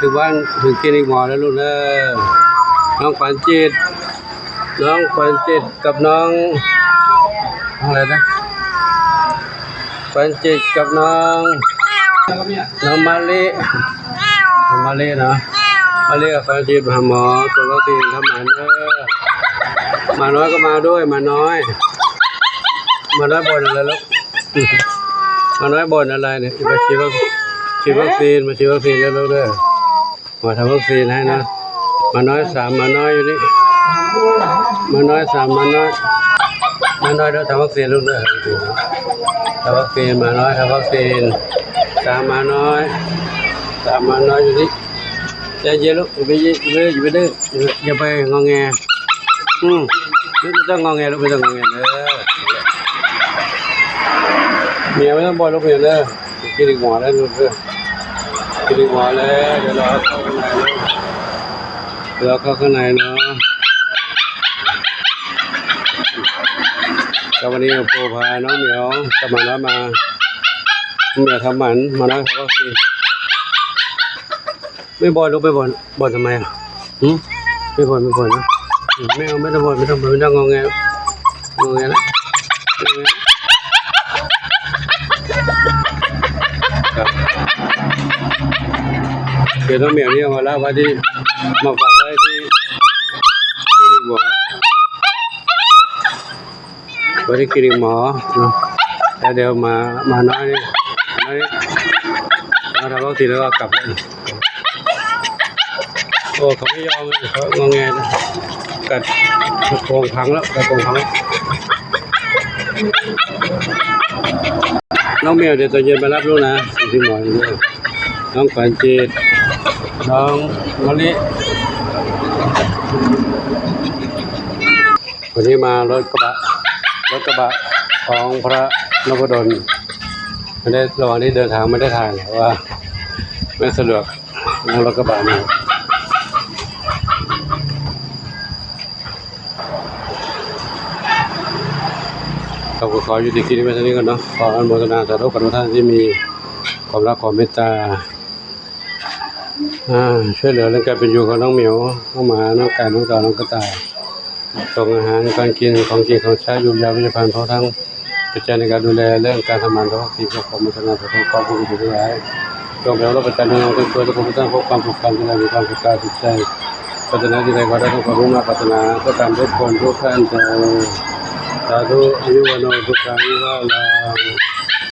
ເຖິງບ້ານ ເຖິງຄລີນິກໝໍແລ້ວລູກເດີ. ນ້ອງຂວັນຈິດ ນ້ອງຂວັນຈິດກັບນ້ອງ ນ້ອງອະໄລນະ? ຂວັນຈິດກັບນ້ອງ ນ້ອງມະລິ ມາເລເນາະ ມາເລກັບແຟນຈີນຫາໝໍ ຕົວະວັກຊີນທຳໝານເດີ. ໝານ້ອຍກໍມາດ້ວຍ ໝານ້ອຍ ໝານ້ອຍບ່ອນອະໄລລູກ? ໝານ້ອຍບ່ອນອະໄລນີ້? ມາສີດວັກ ສີດວັກຊີນ ມາສີດວັກຊີນເດີລູກເດີ. ມາທຳວັກຊີນໃຫ້ນະ. ໝານ້ອຍສາມ ໝານ້ອຍຢູ່ນີ້ ໝານ້ອຍສາມ ໝານ້ອຍ ໝານ້ອຍເດີ ທຳວັກຊີນລູກເດີ. ທຳວັກຊີນ ໝານ້ອຍ ທຳວັກຊີນ ສາມ ໝານ້ອຍ ສາມ ໝານ້ອຍຢູ່ນີ້. ໃຈເຢັນລູກ ຢ່າໄປ ຢ່າໄປ ຢ່າໄປງໍແງ. ອືມ ລູກບໍ່ຕ້ອງງໍແງ ລູກບໍ່ຕ້ອງງໍແງເດີ. ເມຍບໍ່ຕ້ອງບ່ອນລູກເມຍເດີ. ຄລີນິກໝໍແລ້ວລູກເດີ ຄລີນິກໝໍແລ້ວ. ດຽວລໍເຂົ້າຂ້າງໃນເດີ ລໍເຂົ້າຂ້າງໃນເນາະ. ກໍວັນນີ້ໂປພານ້ອງໝຽວກັບໝານ້ອຍມາ ໝຽວທຳໝານ ໝານ້ອຍເຂົາກໍຊິ ໄປບ່ອນລູກ ໄປບ່ອນ ບ່ອນທຳໄມອະ? ຫື? ໄປບ່ອນ ໄປບ່ອນນະ. ອືມ ແມ່ເອົາ ແມ່ຕ້ອງບ່ອນ ແມ່ຕ້ອງບ່ອນ ແມ່ຕ້ອງງໍແງ ງໍແງນະ. ເປັນນ້ອງໝຽວນີ້ເອົາມາລາກໄວ້ທີ່ ມາຝາກໄວ້ທີ່ຄລີນິກໝໍ ໄວ້ທີ່ຄລີນິກໝໍເນາະ. ແລ້ວດຽວມາ ມານ້ອຍນີ້ ມານີ້ ມາທຳວັກຊີນແລ້ວກໍກັບ. ໂອ້ ເຂົາໄມ່ຍອມ ເຂົາງໍແງ ກັດໂປ່ງພັງແລ້ວ ກັດໂປ່ງພັງແລ້ວ. ນ້ອງໝຽວ ດຽວຕອນເຢັນມາຮັບລູກນະ ທີ່ໝໍນີ້ເດີ. ນ້ອງຂວັນຈິດ ນ້ອງມະລິ ວັນນີ້ມາລົດກະບະ ລົດກະບະຂອງພະນົບພະດົນ. ໄດ້ ລະຫວ່າງທີ່ເດີນທາງໄມ່ໄດ້ຖ່າຍ ເພາະວ່າໄມ່ສະດວກ ນັ່ງລົດກະບະມາ. ເຮົາກໍຂໍຢຸດຄລິບໄວ້ເທົ່ານີ້ກ່ອນເນາະ. ຂໍອະນຸໂມທະນາສາທຸກັບທຸກທ່ານທີ່ມີຄວາມລັກຄວາມເມດຕາ ອາ ຊ່ວຍເຫຼືອເລື່ອງການເປັນຢູ່ຂອງນ້ອງໝຽວ, ນ້ອງໝາ, ນ້ອງໄກ່, ນ້ອງເຕົ່າ, ນ້ອງກະຕ່າຍ, ສົ່ງອາຫານການກິນ, ຂອງກິນຂອງໃຊ້, ຢູກຢາ, ເວຊະພັນ ພ້ອມທັງປັດໄຈໃນການດູແລເລື່ອງການທຳມານທຳມະກິດ ຂໍອະນຸໂມທະນາສາທຸ ຂໍບຸນກຸສົນທັງຫຼາຍ ຈົ່ງເປັນລາບປະຈັນໃຫ້ເຮົາທັງເທື່ອ ແລະ ຜູ້ທີ່ໄດ້ພົບຄວາມສຸກຄວາມຈະເລີນ ມີຄວາມສຸກກາຍສຸກໃຈ ປາດຖະໜາສິ່ງໃດ ຂໍໄດ້ສົມຄວາມມຸ່ງມາດປາດຖະໜາ ເພື່ອການທຸກຄົນທຸກທ່ານເທີ້ນ ສາທຸ ອາຍຸ ວັນໂນ ສຸຂັງ ພະລັງ.